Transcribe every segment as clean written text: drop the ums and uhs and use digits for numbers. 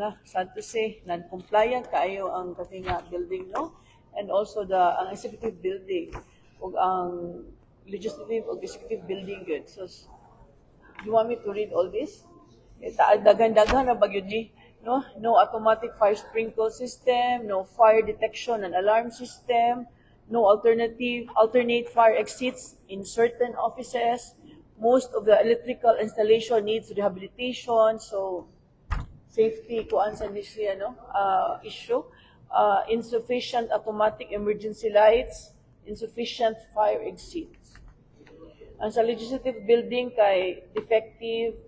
Na, sad to say, non-compliant kaayo ang kani nga building, no? And also the ang executive building ug ang legislative ug executive building gud. So you want me to read all this? Eh, daghan-daghan na ba gyud ni, no? No automatic fire sprinkle system, no fire detection and alarm system, no alternative alternate fire exits in certain offices. Most of the electrical installation needs rehabilitation, so safety kuan sa ni siya, no, issue. Insufficient automatic emergency lights, insufficient fire exits. Ang sa legislative building kay defective,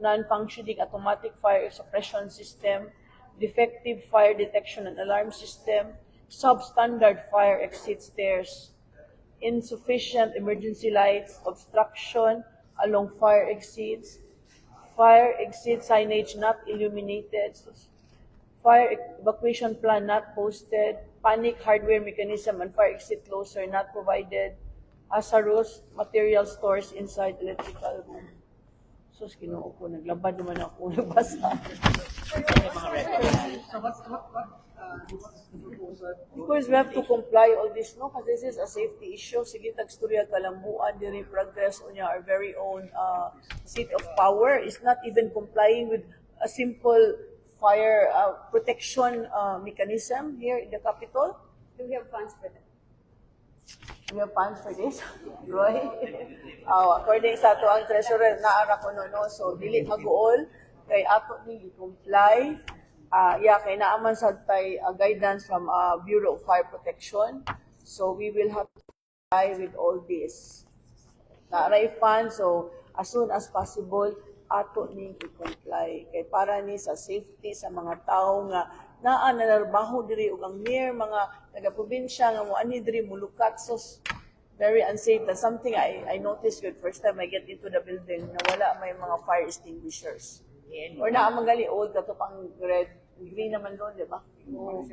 non-functioning automatic fire suppression system, defective fire detection and alarm system, substandard fire exit stairs, insufficient emergency lights, obstruction along fire exits, fire exit signage not illuminated, fire evacuation plan not posted, panic hardware mechanism and fire exit closer not provided, hazardous material stores inside electrical room. Sus, Ginoo ko, naglabad naman ako, nagbasa. So what's what what's the proposal? Of course, we have to comply all this, no? Because this is a safety issue. Sige, tagstorya kalambuan, diri progress unya our very own seat of power is not even complying with a simple fire protection mechanism here in the capital. Do we have funds for that? We have funds for this, Roy? Oh, according sa ato ang treasurer, naa ra ko no, so dili mag-uol, kay ato ning i-comply. Yeah, kay naa man sad tay guidance from Bureau of Fire Protection. So we will have to comply with all this. Naa ray funds, so as soon as possible, ato ning i-comply. Kay para ni sa safety sa mga tao nga naa nanarbaho diri ug ang near mga taga-probinsya nga moani diri mulukat, so very unsafe. That's something I noticed good first time I get into the building, na wala may mga fire extinguishers. Or naa man gali old kato pang red, green naman doon, di ba? Oo.